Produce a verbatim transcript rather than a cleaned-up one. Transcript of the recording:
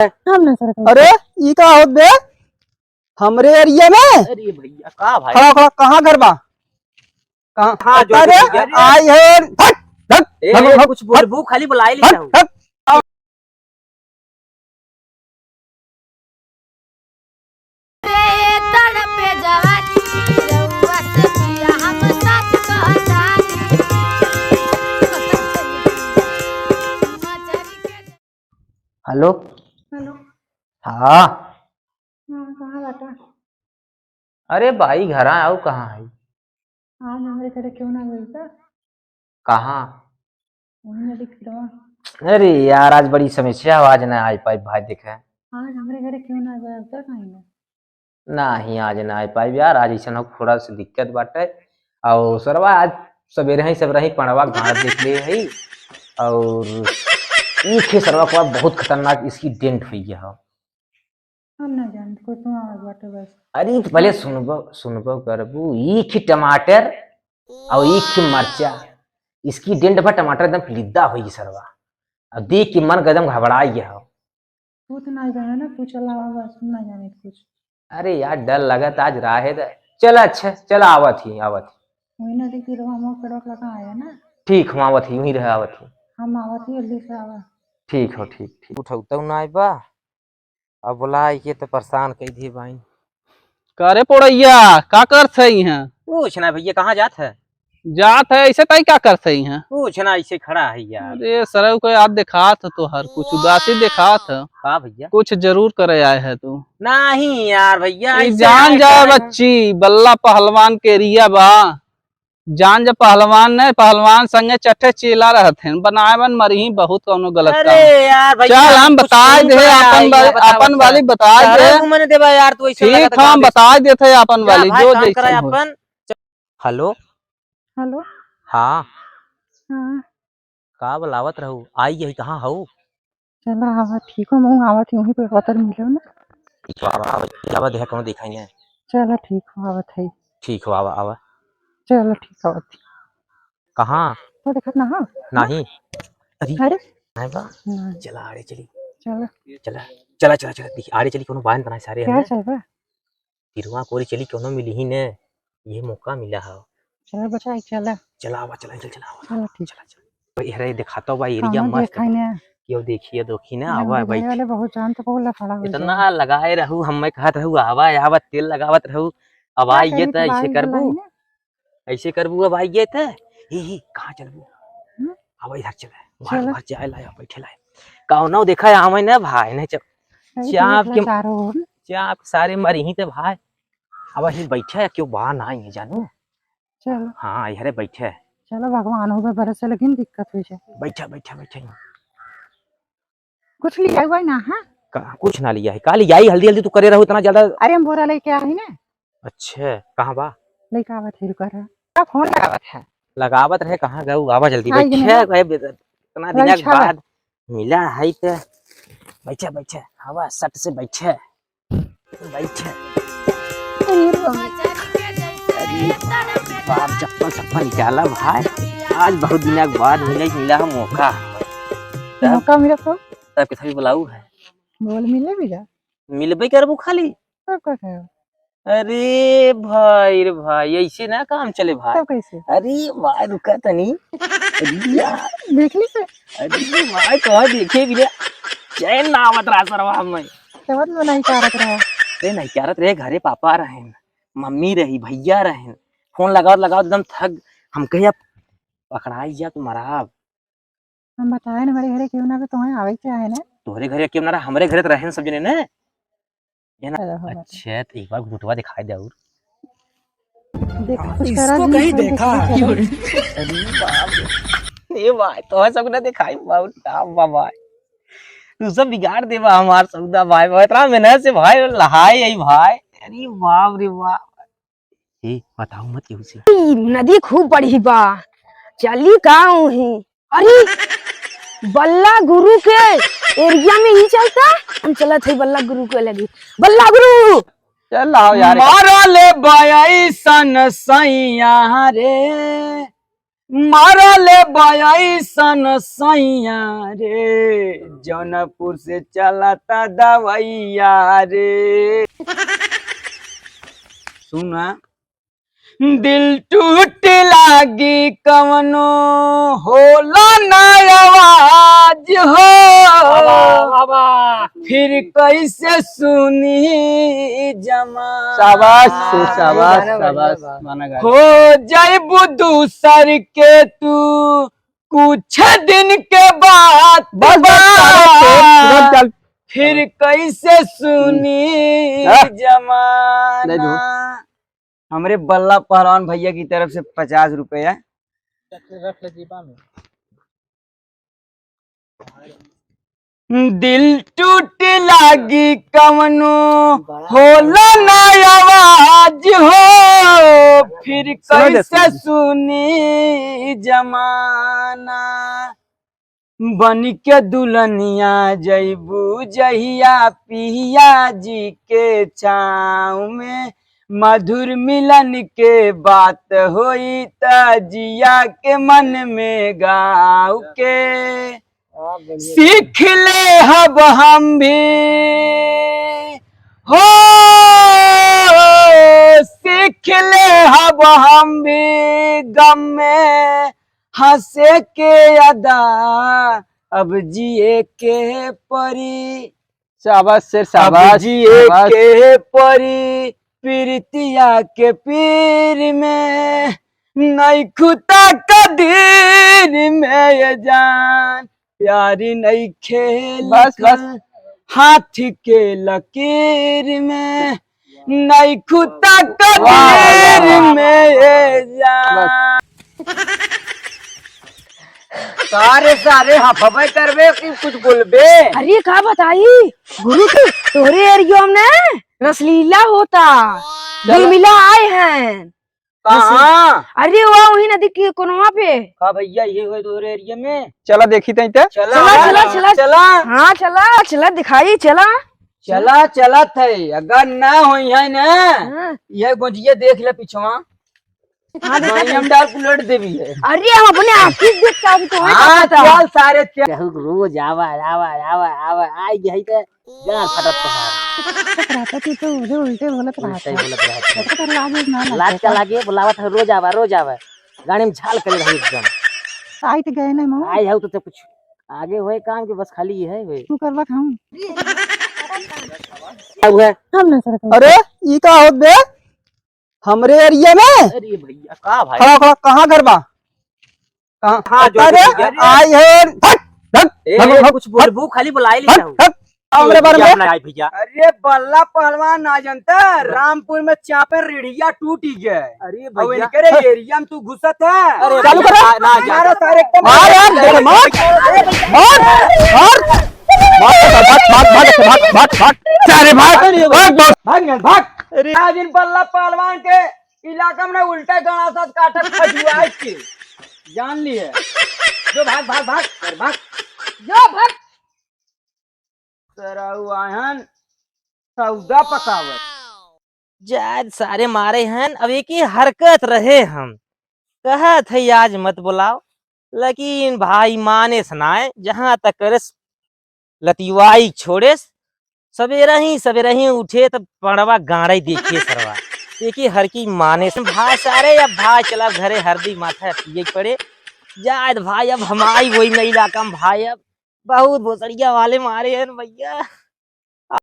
हम ना सर। अरे, ई का होत बे? हमरे एरिया में? अरे भैया, का भाई? खड़ा, खड़ा, कहाँ घर बा? कहाँ? हाँ, जो अरे, भी भैया। आई है, हट, हट, ए, हट, ए, हट, कुछ बोलबू, हट, खाली बुलाए ले हट, जाओ। हट। हेलो। हेलो। हाँ। हाँ, कहाँ बाटा? अरे भाई, घरा आऊ, कहाँ है? आज हमरे घरे क्यों ना गई बा? कहाँ? वही नदी किनारा। अरे यार, आज बड़ी समस्या हो, आज ना आ पाई भाई। देखे, आज हमरे घरे क्यों ना गया, उधर कहीं ना। नाही, आज ना आ पाई यार, आज ऐसा ना थोड़ा सा दिक्कत बाटे। और सरवा आज सवेरे ही सब रही पड़वा घाट देख ले है। और एक ही सरवा के बाद बहुत खतरनाक इसकी डेंट हुई है। हम ना जानते, कुछ तो आवाज बाटे बस। अरे, तो पहले सुनबो, सुनबो करबू, एक ही टमाटर और एक ही मरचा, इसकी डेंट पर टमाटर एकदम फिलिद्दा होई सरवा। अब देख के मन एकदम घबरा गया हो। तू तो ना जाने ना, तू चला आवा बस, हम ना जाने कुछ। अरे यार, डर लगत आज राहे दे। चल, अच्छा, चल, आवत ही, आवत ही। वही ना देखी रहो, हम पेड़वा के लगा आया ना। ठीक, हम आवत ही, वहीं रहे, आवत ही। हम आवत ही, जल्दी से आवा। ठीक हो, ठीक, ठीक। उठौतौ ना आए बा। अब बोला, ये तो परेशान कई दिए बाइन। का रे पोड़ैया, का करत है इहाँ? कुछ ना भैया, कहाँ जात है? जात है, ऐसे ताई का करत है इहाँ? कुछ ना, ऐसे खड़ा है यार। अरे सरऊ को याद दिखात है तोहर, कुछ उदासी दिखात है। का भैया? कुछ जरूर करे आए है तू। नहीं यार भैया, ई ऐसे जान ना जाए करे। बच्ची, बल्ला पहलवान के एरिया बा। जान जा पहलवान ने, पहलवान संगे चट्टे चेला रहत हैं, बनाए मन मरही बहुत कौनो गलत अरे काम। यार भैया, चल, हम कुछ बताए दे अपन वाली, अपन वाली बताए दे। घूमने देबा यार, तू ऐसे ठीक, लगत हम बताए देते हैं अपन वाली, जो जैसे हो। अपन। हेलो। हेलो। हाँ। हाँ। का बुलावत रहू? आई यही, कहाँ हऊ? चला आवा, ठीक हो, मैं आवत ही, वहीं पे पत्थर मिलो ना। ठीक हो, आवा, आवा, आवा, देखा कौनो दिखाई नहीं। चला ठीक हो, आवत है। ठीक हो, आवा, आवा। चला ठीक हो, आवत ही। कहाँ? वो देखत ना हो? नहीं। अरे। अरे। नहीं बा? नहीं। चला, आड़े चली। चला। चला, चला, चला, चला, देखी, आड़े चली, कौनो बांध बनाए सारे क्या हमने। चल बा? तिरवा कोरी चली, कौनो मिली ही ने, ये मौका मिला है। चला बचाई, चला। चला आवा, चला, चल, चला आवा। चला, ठीक। चला, चला। भाई, अरे, दिखाता बा एरिया कहाँ मस्त देखा बा। ने? यो देखिए, देखी ना, ना, आवा, भाई। वाले बहुत जान तो बोला खड़ा हो इतना जाए। लगाए रहू, हम मैं कहत रहू, आवा, आवा, तेल लगावत रहू। अब क्या आई ये करी तो तो ऐसे भाई करबू। बुलाई ने? ऐसे करबू, अब आई ये तो। ही, ही, कहाँ चलबू? हम्म? आवा, इधर चला। घर, चला। घर जाए लाया, बैठे लाया। कौनो देखा आवे ना भाई, नहीं चल। सही चाप देख ला के चारों ओर। चाप सारे मरी ही ते भाई। अब ही बैठे, क्यों बा ना ही जानू। चलो। हाँ, इहरे बैठे। चलो, भगवान होबे बरस से, लेकिन दिक्कत होइ जाए। बैठा, बैठा, बैठा। कुछ लिया हुआ है ना, हाँ? का, कुछ ना लिया है। का लिया है? हल्दी, हल्दी तू करे रहू इतना ज्यादा। अरे, हम बोरा लेके आ रही ना। अच्छा, कहाँ बा? लेके आवत है, रुका रहा। का फोन लगावत है? लगावत रहे, कहाँ गऊ? आवा जल्दी, आई बैठे, ना। भाई, इतना दिना के बाद मिला है ते। बैठा, बैठा, आवा, सट से बैठा। बैठे। अरे बाप, चप्पल सप्पल निकाला भाई, आज बहुत दिना के बाद मिले, मिला है मौका। तब मौका मिला तो? तब कितना भी बुलाऊ है। बोल, मिले भी जा। मिलबे करबू खाली। तब का खाओ? अरे भाई रे भाई, ऐसे ना काम चले भाई। तब कैसे? अरे भाई, रुका तनी। अरे यार। देख ली से? अरे भाई, तो देखे भी ले। चैन ना आवत रहा सरवा हमें। तब तो नहीं चारत रहा। अरे नहीं चारत रहे, घरे पापा रहेन, मम्मी रही, भैया रहेन, फोन लगावत लगावत एकदम थक, हम कहे अब पकड़ाई जा तो मराब। हम बताए न, हमारे घरे क्यों ना, तो तुम्हें आवे के चाहे ना। तोहरे घरे क्यों ना रहा, हमरे घरे तो रहेन सब जने ने। ये ना। चलो, हो बात। अच्छा, तो एक बार घुटवा दिखाई दे और। देख, हाँ, कुछ करा इसको नहीं, कहीं कोई देखा। दिक्कत नहीं। अरे बाप रे। ए भाई, तो सब ना दिखाई, बाबू, बाप, बाप, भाई। तू सब बिगाड़ देबा हमार सौदा, भाई। बहुत इतना मेहनत से, भाई, लहाई आई, भाई। अरे बाप रे बाप। ए, बताओ मत केहू से। ई नदी खूब बढ़ी बा, चली का उही? अरे, बल्ला गुरु के एरिया में ही चलता। हम चलत है बल्ला गुरु के लगे। बल्ला गुरु! चल आओ यार। मारा ले बाई सन सैया रे, मारले बा अइसन सैया रे, जौनपुर से चलता दवैया रे। सुना, दिल टूट लागी कवनो होला ना आवाज हो, वाह, वाह, वाह। फिर कैसे सुनी जमाना। शाबाश, शाबाश, गाना बढ़िया शाबाश, बा। गाना गा। हो जाइबू दूसर के तू कुछ दिन के बाद बस, बस, बा। शाबाश, तुरंत चल। फिर कैसे सुनी आह। जमाना। दे दो। हमरे बल्ला पहलवान भैया की तरफ से पचास रुपया। रख ले जेबा में। दिल टूट लागी कवनो होला ना आवाज हो, फिर सुना दे, कैसे सुना दे। सुनी जमाना। बन के दुल्हनिया जइबू जहिया पिया जी के छाँव में, मधुर मिलन के बात होई त जिया के मन में गाँव के। सीख ले हब हम भी हो, सीख ले हब हम भी गम में हँसे के अदा, अब जिए के परी। शाबाश शेर, अब शाबाश, जिए शाबाश। के परी, प्रीतिया के पीर में, नइखू त कदीर में ये जान, प्यारी नइखे बस, लिखल बस। हाथ के लकीर में, नइखू त वाह, वाह, कदीर वाह। में ये जान। बस। का रे सारे, हफबे करबे कि कुछ बोलबे? अरे का बताई गुरु, तू तोहरे एरिया में रसलीला होता, चलो। गुलमिला आए हैं। कहाँ? अरे वाह, वही नदी के कोनवा पे। का भैया, ये होए तोहरे एरिया में? चला देखी तई ते। चला, चला, चला, चला, चला। चला। हाँ, चला, चला, दिखाई, चला। चला, चलत है, अगर ना होई है ना, हाँ। ये गोजिया देख ले पिछवा। हाँ, देखा बढ़िया था। में डाल के उलट देबी है। अरे, हम अपने आप ही देखता हूँ, तो हाँ, पता था। चल सारे, चल। कहू रोज आवा, आवा, आवा, आवा, आई गई तो गार फटत तोहार। रहता तू तो उधर उल्टे बोलत उल्टे रहता। बोलत रहता। पता कर लागे ना लाज का लागे। लागे, बुलावत है, रोज आवा, रोज आवा। गाड़ी में झाल करे रही एकदम। आई तो गए ना माँ। आई हऊ तो, तो कुछ आगे होए काम के, बस खाली ये है होए। तू करवा खाऊं। क्या हुआ? हम ना सर। अरे, ई का होत बे? हमरे एरिया में? अरे भैया, का भाई? खड़ा, खड़ा, कहाँ घर बा? कहाँ? हाँ, जो अरे, भी भैया। आई है, हट, हट, ए, हट, हट, कुछ बोलबू, खाली बुलाई ले हट, जाऊ। हट, हमरे बारे में। अपना आई भैया। अरे बल्ला पहलवान ना जनता, रामपुर में चापे रेढ़िया टूटी गए। अरे अब भैया। इनके रे एरिया में तू घुसत है। अरे चालू भैया, करो। ना, ना, ना। मारो सारे एकदम। मार यार, देखो, मार, मार, मार, मार, भाग, भाग, भाग, भाग, भाग, भाग, सारे भाग, भाग, भाग। भाग, भाग। अरे आज इन बल्ला पहलवान के इलाका में उल्टा गाड़ा साथ काटत खजुआई के। जान लिए। जो भाग, भाग, भाग, कर भाग। जो भाग। सरऊ आयन सौदा पकावत। जायद सारे मारे हन, अब एक ही हरकत रहे हम। कहत है आज मत बुलाओ, लेकिन भाई माने सनाए, जहाँ तक करस लतिवाई छोड़ेस। सवेरा ही, सवेरा ही उठे तब पड़वा गाड़े देखे सरवा। एक ही हर की माने से भाई सारे, अब भाई चला घरे हरदी माथा पिए पड़े। जायद भाई अब हमारी वही में इलाका में भाई अब बहुत भोसड़िया वाले मारे हैं भैया।